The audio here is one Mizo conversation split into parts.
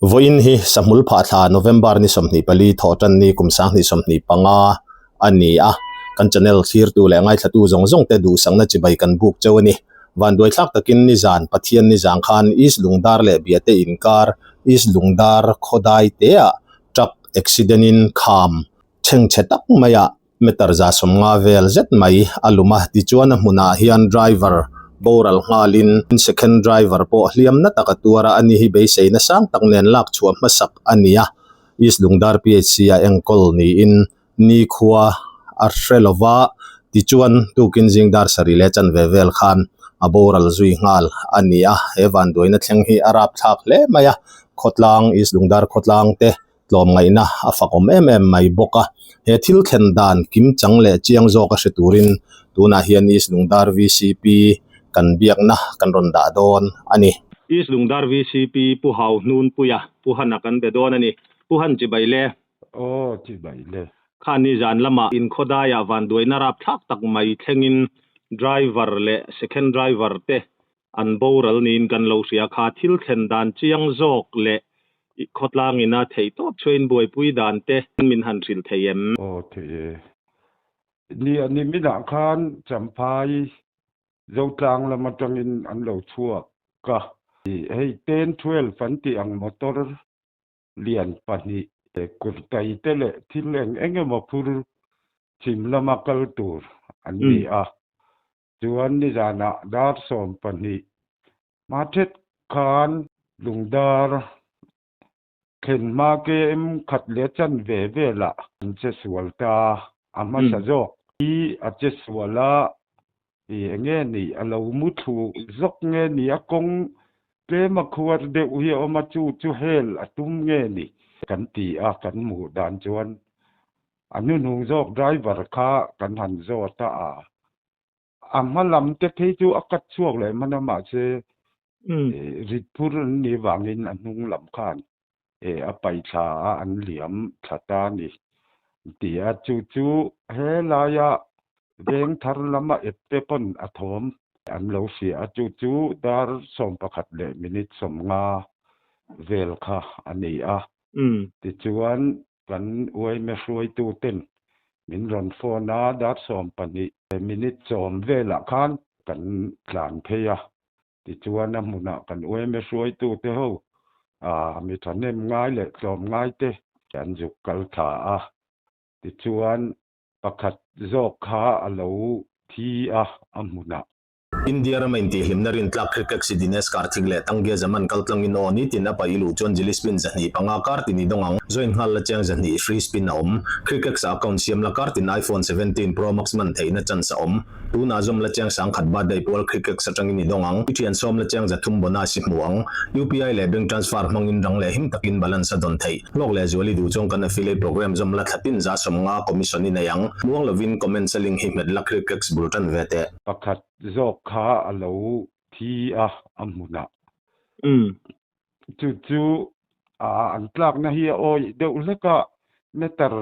Vawiin hi Sahmul phah thla November ni 24 thawhtan ni kum 2025 a ni a, kan channel thlirtu leh ngaithlatu zawng zawng te duhsakna chibai kan buk cheu a ni. Vanduaithlak takin nizan Pathian nizang khan East Lungdar leh Biate inkar East Lungdar khawdai teah truck accident in kham chhengchhe tak maiah Meter 150 vel zet mai a lum a, tichuan a hmunah hian driver boral nghalin second driver pawh hliam na tak a tuar a, ani hi beiseina sang tak nen lak chhuah hmasak a ni a, East Lungdar PHC a enkawl niin nikhua a hre lo va, tichuan tukin zing dar sarih leh chanve vel khan a boral zui nghal a ni a, he vanduaina thleng hi a rapthlak hle mai a, khawtlang East Lungdar khawtlang te tlawmngaihna a fak awm em em mai bawk a, he thil thlen dan kim chang leh chiang zawk a hre turin tunah hian East Lungdar vcp kan biakna kan rawn dah dawn a ni. East Lungdar vcp Pu Hau Hnunpuia Pu Hana kan be dawn a ni. Pu Han chibai le. Aw chibai le. Khani zan lamah inkhawdaiah vanduaina rapthlak tak mai thlengin driver leh second driver te An boral niin kan lo hria kha thil thlen dan chiang zawk leh khawtlang ina theih tawp chhuain buaipui dan te min han hrilh thei em? Aw thei e. Ni a ni minah khan Champhai Zotlang lam atangin an lo chhuak a. Hei ten 12 an tih ang motor lian pahnih kurtai te leh thil eng eng emaw phur chhim lama kal tur an ni a. Chuan nizanah dar 12 hma thet khan lungdar thlen hma KM khat leh chan ve velah an che sual ta a hmasa zawk hi a che sual a, i enge ni a lo mu thlu zawk nge ni a kawng tlem a khuar deuh hi a awm a chu chu hel a tum nge ni kan ti a kan hmuh dan chuan A hnuhnung zawk driver kha kan han zawt a, a hma lam te phei chu a cut chhuak leh hman a mahse rit phur an nih vangin a hnung lam khan a pai thla a an liam thla ta a ni ti a, chu chu helaia veng thar lama ep te pawn a thawm an lo hria a, chu chu dar 11 leh minute 50 vel kha a ni a, tichuan Kan uaime hruaituten min rawn phone a, dar 12 minute sawm velah khan kan tlan phei a, tichuan a hmunah kan uaime hruaitute ho mi thahnem ngai leh tlawm ngai te an zuk kal thla a, tichuan pakhat zawk kha a lo thi a a hmunah. India rama intihhlimna rintlak Cricket si Dinesh Karthik leh Tangia Zaman kaltlangin aw nitin a paih luh chuan Jili spin 205 kar tin i dawng ang. Join nghal la chiang 200 free spin a awm. Cricket sa account siam la kar tin iPhone 17 Pro Max man theihna chance a awm. Tunah zawm la chiang 1000 birthday pual Cricket atangin i dawng ang. I thian sawm la chiang 300 bonus i hmu ang. UPI leh bank transfer hmangin rang leh him takin balance a dawn theih. Hlawk leh zual i duh chuan kan affiliate program zawm la thlatin 150 commission i nei ang. Muang lovin comments a link hi hmet la Cricket bul tan ve teh. Pakhat zawk kha a lo thi a, a hmunah. Chu chu an tlakna hi a awih deuh hlek a, meter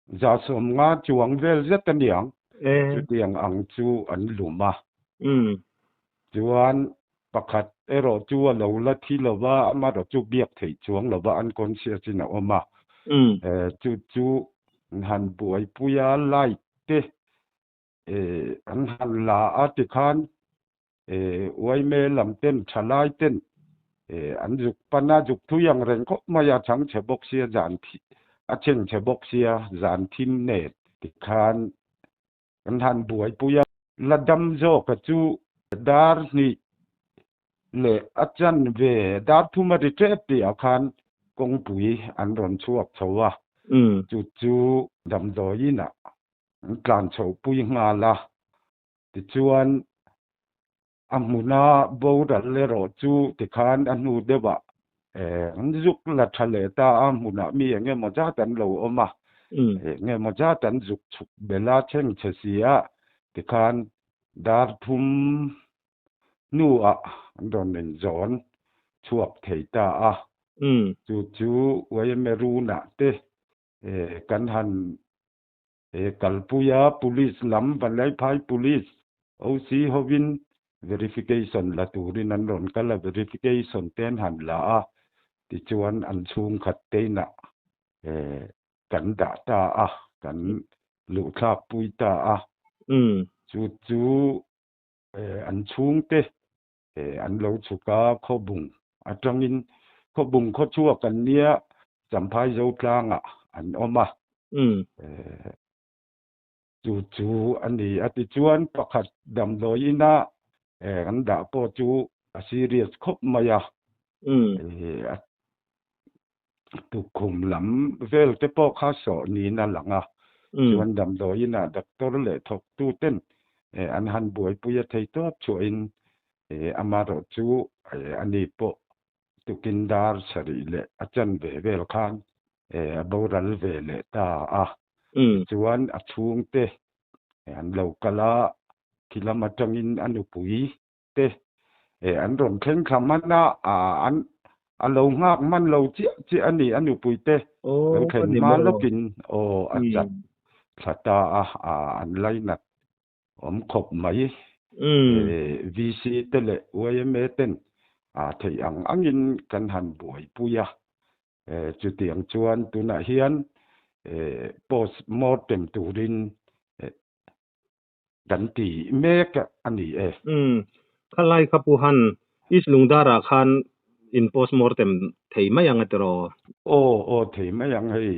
150 chuang vel zet a niang. Chutiang ang chu an lum a. Chuan pakhat erawh chu a lo la thi lo va, amaherawh chu biak theih chuang lo va, unconscious in a awm a. Chu chu an han buaipui a, light te an han la a tikhan uaime lam ten thalai ten an zuk pan a, zuk thui ang reng khawp mai a, chhang chhe bawk sia zan a chheng chhe bawk sia zan thim nen tikhan an han buaipui a. La dam zawk a chu dar hnih leh a chan ve dar thum a ri tep tihah khan kawngpui an rawn chhuak chho a, chu chu damdawiin ah an tlan chhoh pui nghal a, tichuan a hmuna boral erawh chu tikhan a hnu deuhah an zuk la tha leh ta a, hmunah mi eng emaw zat an lo awm a, eng emaw zat an zuk chhuk belh a, thleng chhe si a, tikhan dar thum hnuah an rawn inzawn chhuak thei ta a, chu chu YMA runah te kan han kalpuia police lam Vanlaiphai police OC hovin verification la turin an rawn kal a, verification te an han la a. Tichuan an chhungkhat te inah kan dah ta a, kan luhthlak pui ta a. Chu chu an chhungte an lo chhuk a, Khawbung atangin Khawbung khawchhuak an nia Champhai Zotlangah an awm a. Chu chu a ni a. Tichuan pakhat damdawi ina kan dah pawh chu a serious khawp mai a. Tukkhum lam vel te pawh kha sawh niin a lang a. Chuan damdawi inah doctor leh thawktu ten an han buaipui a thei tawp chhuahin amaherawh chu ani pawh tukin dar sarih leh a chanve vel khan a boral ve leh ta a. Tichuan a chhungte an lo kal a, khi lam atangin a nupui te an rawn thleng thla hman a, an a lo nghak hman lo chiah chiah a ni a nupui te lo thlen hma lawkin aw a chat thla ta a, an lainat awm khawp mai. VC te leh yma ten theih ang angin kan han buaipui a, chutiang chuan tunah hian post mortem turin kan ti mek a ni e. Umm, khalai kha Pu Han, East Lungdara khan in post mortem thei mai ang a tiraw? Aw, aw thei mai ang hei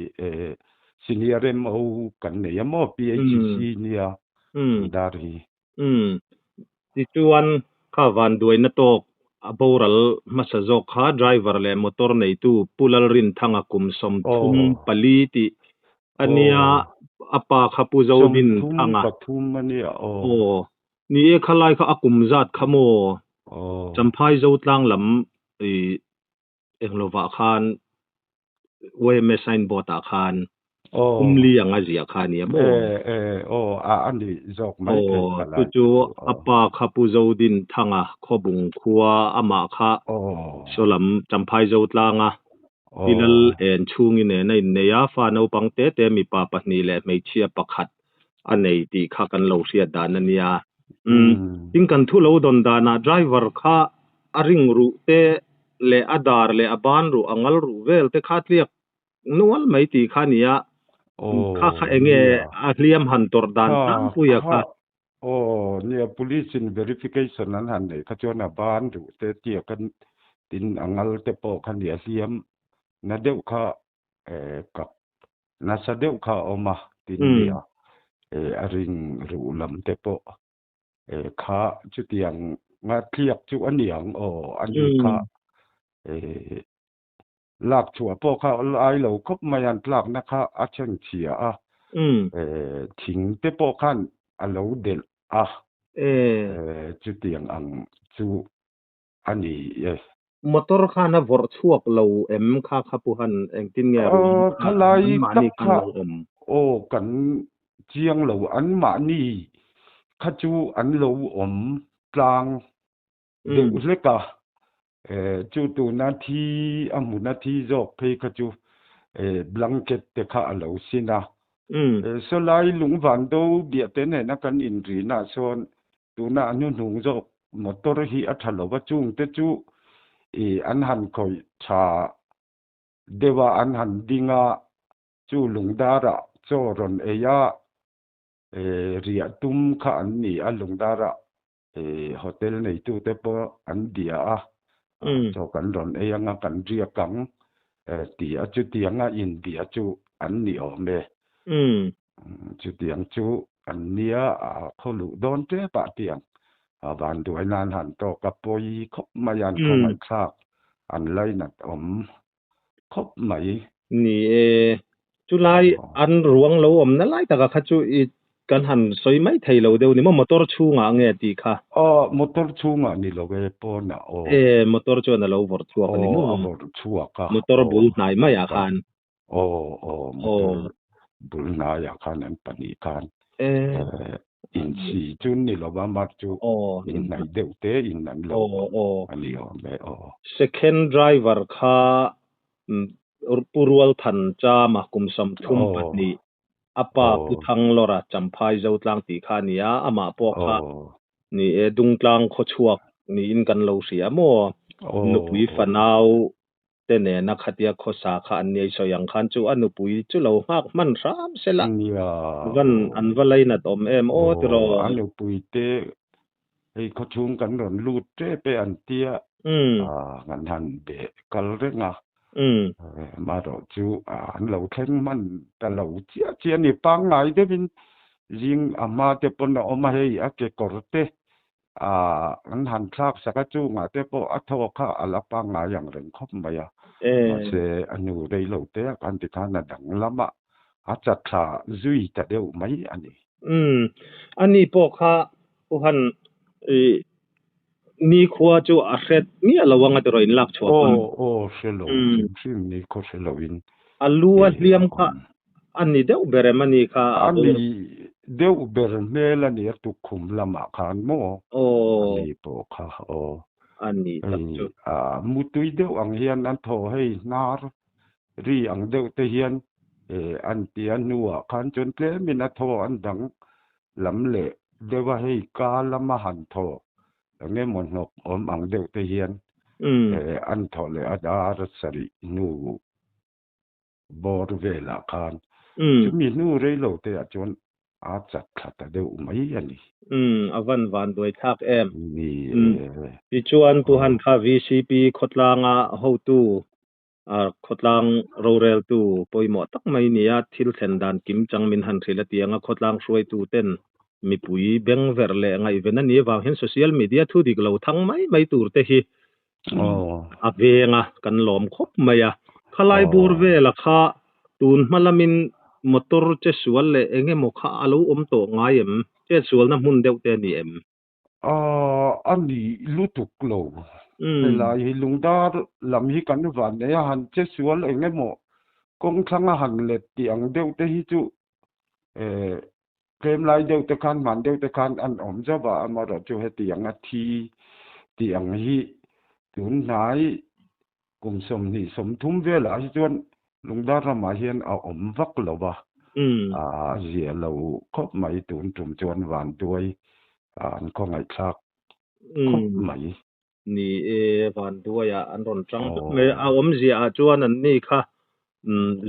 senior MO kan nei a maw PHC nia Lungdar hi. Umm, tichuan kha vanduaina tawk a boral hmasa zawk kha driver leh motor neitu Pu Lalrinthanga kum 34 tih a nia, a pa kha Pu Zodinthanga. 33 a nia aw. Aw, ni e khalai kha a kum zat kha maw? Champhai Zotlang lam i englovah khan YMA signboard ah khan Pumli ang a ziah kha a nia maw? Aw a ni zawk mai thei kha lai chu a pa kha Pu Zodinthanga Khawbung khua amah kha Sawlam Champhai Zotlanga Pilal en chhungin nen a innei a, fa naupang te te mipa pahnih leh hmeichhia pakhat a nei tih kha kan lo hriat dan a nia. Umm, tin kan thu lo dawn danah driver kha a ring ruh te leh a dar leh a ban ruh a ngal ruh vel te kha tliak nual mai tih kha a nia. Kha kha eng nge a hliam han tawrh dan tlangpui a kha. Aw, nia police in verification an han neih kha chuan a ban ruh te tliak a tin a ngal te pawh kha nia hliam na deuh kha kap Nasa deuh kha a awm a, tin nia a ring ruh lam te pawh kha chutiang nga tliak chu a niang aw a ni kha lak chhuah pawh kha ai lo khawp mai an tlakna kha a chhengchhia a, thing te pawh khan a lo delh a, chutiang ang chu a ni e. Motor khan a vawrh chhuak lo em kha kha Pu Han engtin nge ruang kha Khalai anmahni tak khan kha lo awm? aw kan chiang lo anmahni kha chu an lo awm tlang deuh hlek a, chu tuna thi a hmuna thi zawk phei kha chu blanket te kha a lo sin a. Sawlai lungvando biahte nena kan inrinah sawn Tuna a hnuhnung zawk motor hi a tha lo va, chungte chu ih an han khawih tha deuh a, an han ding a, chu lungdarah chaw rawn ei a, eh riah tum kha an ni a, lungdarah eh hotel neitute pawh an bia a, chaw kan rawn ei anga kan riak ang eh ti a, chutianga inbia chu an ni awm e. Chutiang chu an nia a khaw luh dawn tep ah tiang a van duai nan han tawk a pawi khawp mai a, an khawngaihthlak an lainat awm khawp mai. Ni e, chulai an ruang lo awmna lai taka kha chu i kan han sawi mai thei lo deuh ni maw motor chhungah nge tih kha? Aw motor chhungah ni lo e pawnah aw. E motor chuan a lo vawrh chhuak a ni maw? Aw a vawrh chhuak a. Motor bul hnai maiah khan. Aw aw motor bul hnaiah khan an pahnih khan insi chu ni lo va mar chu inhnaih deuh te in an lo a ni awm e aw. Second driver kha Pu Rualthan Chama kum 32 a pa Pu Thanglawra Champhai Zotlang tih kha a ni a, amah pawh kha ni e Dungtlang khawchhuak niin kan lo hria maw? Nupui fanau. te nena khatia khawsa kha an nia i sawi ang khan chu a nupui chu lo nghak hman hram se la Nia van aw. an va lainat awm em aw Aw tiraw. a nupui te hei khawchhung kan rawn lut tep e an tia kan han beh kal reng a. Amaherawh chu an lo thleng hman ta lo chiah chiah a ni. Pangngai deuhin zing a hma te pawn a awm a hei a kekawr te an han thlak sak a chungah te pawh a thaw kha a la pangngai ang reng khawp mai a. Mahse a hnu rei lo te ah khan tikhan a dang lamah a chatthla zui ta deuh mai a ni. Umm ani pawh kha Pu Han i nikhua chu a hret miah lo anga tiraw in lak chhuah pawn. Aw aw hre lo hrim hrim nikhaw hre lo in A lu a a hliam kha awm. a ni deuh ber em a ni kha a A bawr. ni deuh ber hmel a ni a tukkhum lamah khan maw a Aw. ni pawh kha aw. A ni tak Hei chu. a mutui deuh ang hian an thaw hei hnar ri ang deuh te hian an ti a hnuah khan chuan tlemin a thaw an dang lam leh deuh a hei ka lama han thaw eng emaw hnawk awm ang deuh te hian an thaw leh a dar sarih hnu bawr velah khan chumi hnu rei lo te ah chuan a chat thla ta deuh mai a ni. Umm a van van duai thlak em. Ni Umm e. Tichuan Pu Han kha VCP khawtlanga hotu Khawtlang roreltu pawimawh tak mai nia thil thlen dan kim chang min han hrilh a ti ang a, khawtlang hruaitu ten mipui bengverh leh ngaihven a nih avang hian social media thu dik lo thang mai mai tur te hi a veng a, kan lawm khawp mai a. Khalai bur vela kha tun hma lamin motor che sual leh eng emaw kha a lo awm tawh ngai em? Chetsualna hmun deuh te a ni em? A ni lutuk lo. Helai hi lungdar lam hi kan van nei a, han che sual eng emaw kawng thlanga han let tih ang deuh te hi chu tlem lai deuh te khan hman deuh te khan an awm zauh a, amaherawhchu hetiang a thi tih ang hi tun hnai Kum 20, 30 velah hi chuan Lungdar ramah hian a awm vak lo va, a zia lo khawp mai tun tum chuan vanduai an khawngaihthlak khawp mai. Ni e, vanduaiah an rawn tang vek mai. A awmzia ah chuan an ni kha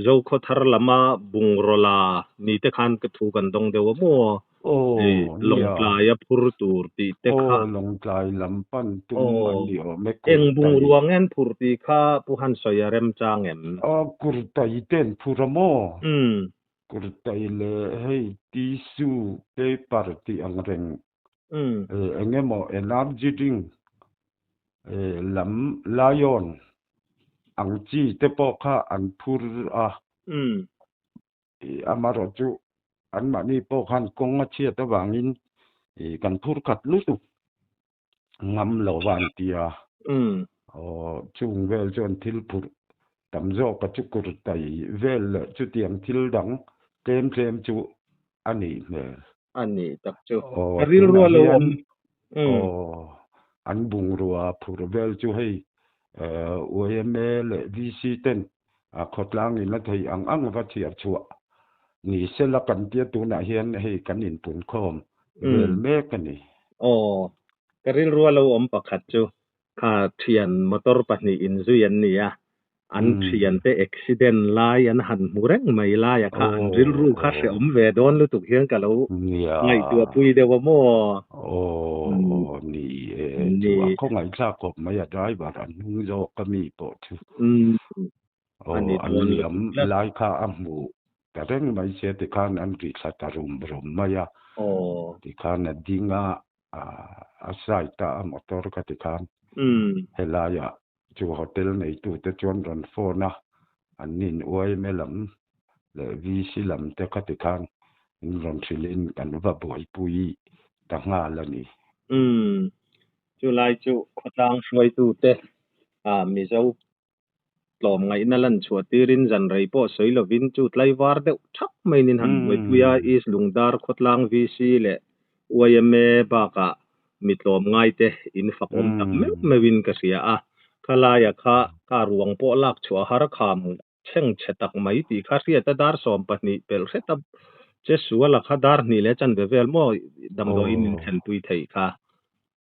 Zokhaw thar lama bungraw la ni te khan ka thu kan dawng deuh a maw? Aw, nia. Lawngtlai a phur tur tih te kha. Aw, Lawngtlai lam pan tum an ni awm e, Eng Kurtai. bungrua nge an phur tih kha Pu Han sawi a remchang em? Aw, Kurtai te an phur a maw? Kurtai leh hei tissue paper tih ang reng eng emaw energy drink lam Lion ang chi te pawh kha an phur a. Amaherawh chu anmahni pawh khan kawng a chhiat avangin kan phur khat lutuk ngam lo va an ti a. Aw chung vel chuan thil phurh tam zawk a chu kur tai vel leh chutiang thil dang tlem tlem chu a nih hmel. A nih tak chu. Aw Ka rilru tunah a lo hian awm. Aw an bungrua phurh vel chu hei YMA leh VC ten khawtlang in a thei ang ang va chhiar chhuah ni sela kan tia tunah hian hei kan inpun khawm vel mek a ni. Aw ka rilru a lo awm pakhat chu Kha thian motor pahnih inzui an ni a, an thiante accident lai an han hmu reng mai laia kha an rilru kha hrehawm ve dawn lutuk hian ka lo ngaihtuah pui deuh a maw? Aw ni e, chu a khawngaihthlak khawp mai a driver an hnung zawk a mi pawh chu. Aw an liam lai kha a hmu ta reng mai sia tikhan an ri thla ta rum rum mai a, tikhan a ding a a side a a motor ka ti khan helaiah chu hotel neitute chuan rawn phone a an nin YMA lam leh VC lam te kha ti khan in rawn hrilhin kan va buaipui ta nghal a ni. Umm chulai chu khawtlang hruaitute Mizo Tlawmngaihna lan chhuah tirin zan rei pawh sawi lovin chu tlaivar deuh thap maiin han buaipui a, East Lungdar khawtlang VC leh YMA bakah mi tlawmngaite in fak awm tak meuh meuhin ka hria a, khalaia kha car ruang pawh lak chhuah har kham chheng chhe tak mai tih kha hriat a dar 12 pelh hret a che sual a kha dar hnih leh chanve vel maw damdawiin in thlenpui theih kha.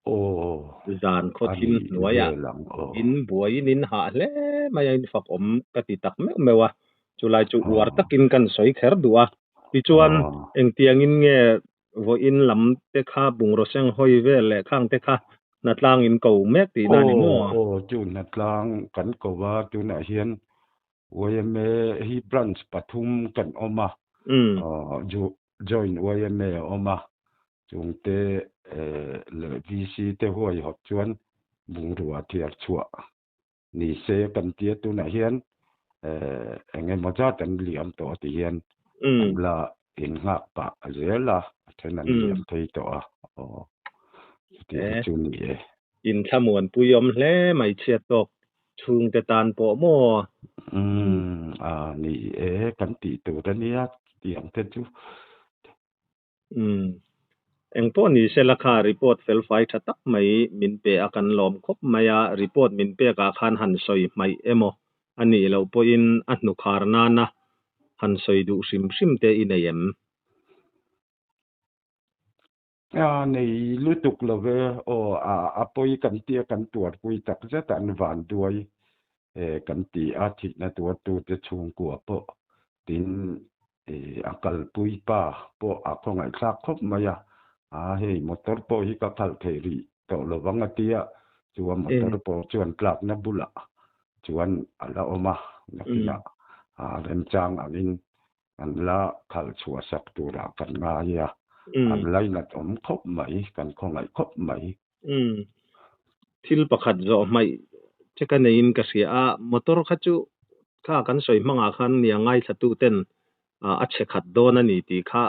Aw, Zan a khaw thim ni hnuaiah vel ang aw. in buaiin in hah hle mai a, in fak awm ka ti tak meuh meuh a. Chulai chu uar Aw. takin kan sawi kher duh a. Tichuan, Aw. engtiangin nge vawiin lam te kha bungraw seng hawi vel leh khang te kha hnatlang in ko mek tihna a ni Aw, maw? aw, chu hnatlang kan ko a, tunah hian yma hi branch pathum kan awm a, aw, joint yma a awm a, chungte leh VC te huaihawt chuan bungrua thiar chhuah ni se kan tia tunah hian eng emaw zat an liam tawh a ti hian an la innghak pah zel a, a then an liam phei tawh a, aw chutiang chu ni e. Inthlamuanpui awm hle mai chhiat tawk chhungte tan pawh maw? Umm a ni e kan tih tur a nia chutiang te chu. Umm. Engpawh ni sela kha report felfai tha tak mai min pe a kan lawm khawp mai a, report min pek ah khan han sawi hmaih emaw a nih loh pawhin a hnukhar nana han sawi duh hrim hrim te i nei em? A nei lutuk lo ve aw, a a pawi kan tia kan tuarpui tak zet a an van duai kan ti a, thihna tuartute chhungkua pawh tin a kalpui pa pawh a khawngaihthlak khawp mai a, a hei motor pawh hi ka khalh theih rih tawh lo vang a tia, chuan motor pawh chuan tlakna bulah chuan a la awm a, nakinah a remchang angin an la khalh chhuah sak turah kan ngai a, an lainat awm khawp mai, kan khawngaih khawp mai. Umm. Thil pakhat zawh hmaih che ka neiin ka hria a, motor kha chu kha kan sawi hmangah khan nia ngaithlatu ten a chhe khat dawn a ni tih kha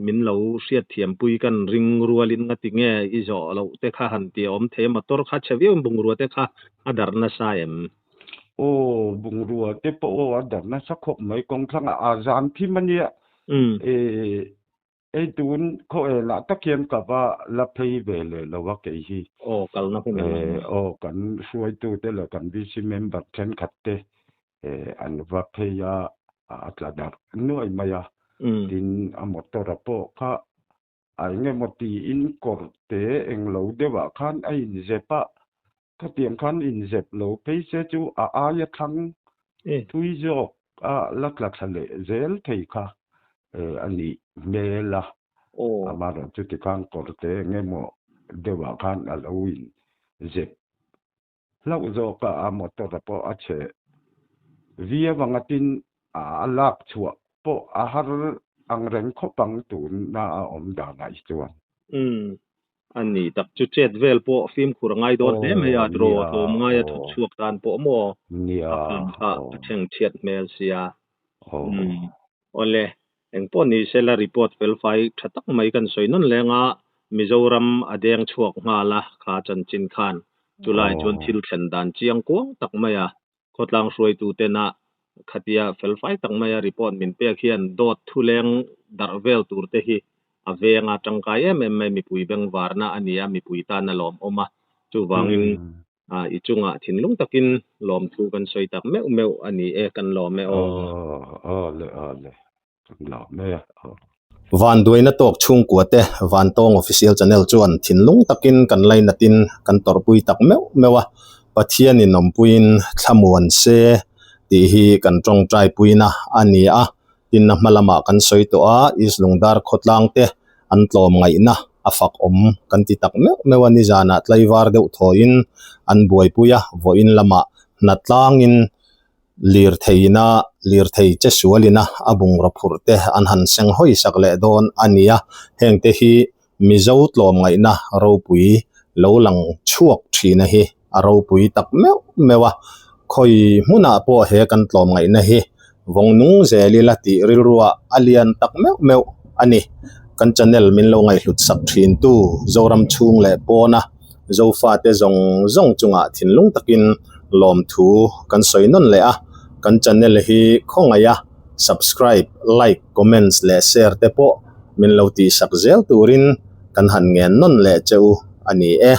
min lo hriatthiampui kan ring rualin nga ti nge i zawh loh te kha han ti a awm thei a, motor kha chhe viau in bungrua te kha a darh nasa em? Aw, bungrua te pawh aw a darh nasa khawp mai, kawngthlangah a zan thim a nia, e Ei tun khawel ah tak hian ka va la phei ve leh lo a kei hi. Aw kalna hun a la ni. Aw kan hruaitu te leh kan VC member thenkhat te an va phei a, a tla darh nuai mai a. Tin a motor a pawh kha a eng emaw tiin kawr te eng lo deuh ah khan a inzep a, Khatiang khan inzep lo phei se chu a aia thlang thui zawk a la tla thla leh zel thei kha a nih hmel a. Amaherawh chuti khan kawrte eng emaw deuhah khan a lo inzep hlauh zawk a, a motor pawh a chhe viau ang a tin a lak chhuah pawh a har ang reng khawp ang tuna a awm danah hi chuan. Umm. A ni tak chu chet vel pawh fimkhur a ngai dawn hle mai a, draw tlawm ngai a thawk chhuak tan pawh maw a kham kha a thleng chhiat hmel sia. Umm. Awle, engpawh ni sela report felfai tha tak mai kan sawi nawn leng a, Mizoram a deng chhuak nghal a kha chanchin khan chulai chuan thil thlen dan chiang kuang tak mai a, Khawtlang hruaitutena khatia felfai tak maia report min pek hian dawt thuleng darh vel tur te hi a veng a tangkai em em mai, mipui bengvarna a ni a, mipui tan a lawmawm a, chuvangin i chungah thinlung takin lawmthu kan sawi tak meuh meuh a ni e, kan lawm e aw. Aw le aw le. Vanduaina tawk chhungkua te Vantawng Official Channel chuan thinlung takin kan lainatin kan tawrhpui tak meuh meuh a, Pathianin awmpuiin thlamuan se tih hi kan tawngtai puina a ni a, tinna hma lamah kan sawi tawh a, East Lungdar khawtlang te an tlawm ngaihna a fak awm kan ti tak meuh meuh a, nizanah tlaivar deuh thawiin an buaipui a, vawiin lamah hnatlangin Lirtheina, lirthei che sualina a bungraw phurh te an han seng hawi sak leh dawn a ni a, hengte hi Mizo tlawmngaihna ropui lo lang chhuak thina hi a ropui tak meuh meuh a, khawi hmunah pawh he kan tlawmngaihna hi vawng nung zel ila tih rilrua a lian tak meuh meuh a ni. Kan channel min lo ngaihhlut sak thintu Zoram chhung leh pawna Zofate zawng zawng chungah thinlung takin lawmthu kan sawi nawn leh a, kan channel hi khawngaih a, subscribe, like, comments leh share te pawh min lo tihsak zel turin kan han ngen nawn leh che u a ni e.